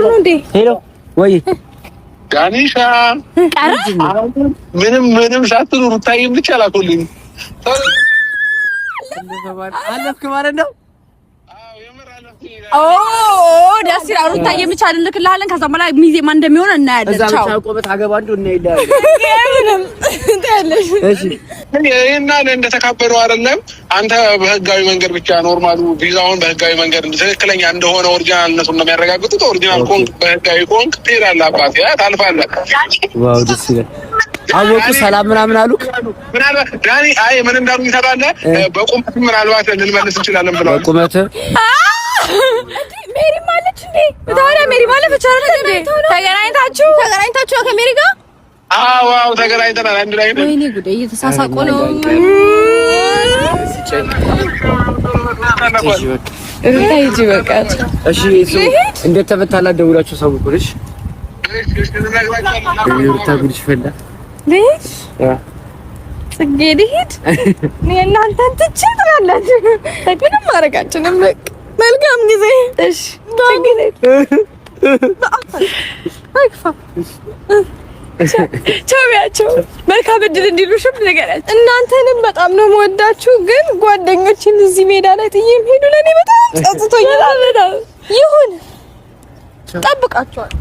ነው እንዴ? Hello ወይ ዳኒሻ ምንም ምንም ሳትሉ ሩታዬን ብቻ ላኩልኝ። አለፍክ ማለት ነው። ኦ ደስ ይላል። ሩታዬን ብቻ እንልክልሃለን። ከዛ በኋላ ሚዜ ማን እንደሚሆን እናያለን። እዛ ቻው። ብቻ ቆመህ ታገባ እንደው እናይልሃለን። ምንም ታያለሽ። እሺ። ይህና እንደተካበደው አይደለም። አንተ በህጋዊ መንገድ ብቻ normal ኡ ቪዛውን በህጋዊ መንገድ ትክክለኛ እንደሆነ original ነቱን ነው የሚያረጋግጡት። Original ኮንክ፣ በህጋዊ ኮንክ ትሄዳለህ። አባቴ ታልፋለህ። Wow፣ ደስ ይላል። አወቁ ሰላም ምናምን አሉክ? ምናልባት ዳኒ፣ አይ ምን እንዳሉኝ ታውቃለህ? በቁመት ምናልባት ልንመልስ እንችላለን ብለዋል። በቁመት? ሜሪ ማለች እንዴ? ታዲያ ሜሪ ማለት ብቻ አይደል እንዴ? ተገናኝታችሁ ከሜሪ ጋር? አዎ፣ ተገናኝተናል። አንድ ላይ ነን። ወይኔ ጉዴ፣ እየተሳሳቁ ነው። እሺ በቃ። ሩታ ሂጂ በቃ። እሺ፣ እሱ እንደተፈታላት ደውላችሁ ሰውቁልሽ። ሩታ ጉድሽ ፈላ። ልሂድ ጽጌ፣ ልሂድ። እኔ እናንተን ትቼ ትላላችሁ። ምንም ማድረግ አልችልም። በቃ መልካም ጊዜ። እሺ ችግር የለም። አይክፋ። ቻው ቢያቸው መልካም እድል እንዲሉሽም ንገሪያቸው። እናንተንም በጣም ነው የምወዳችሁ፣ ግን ጓደኞችን እዚህ ሜዳ ላይ ጥዬ ሄዱ ለእኔ በጣም ጸጽቶኛል። በጣም ይሁን፣ ጠብቃችኋል።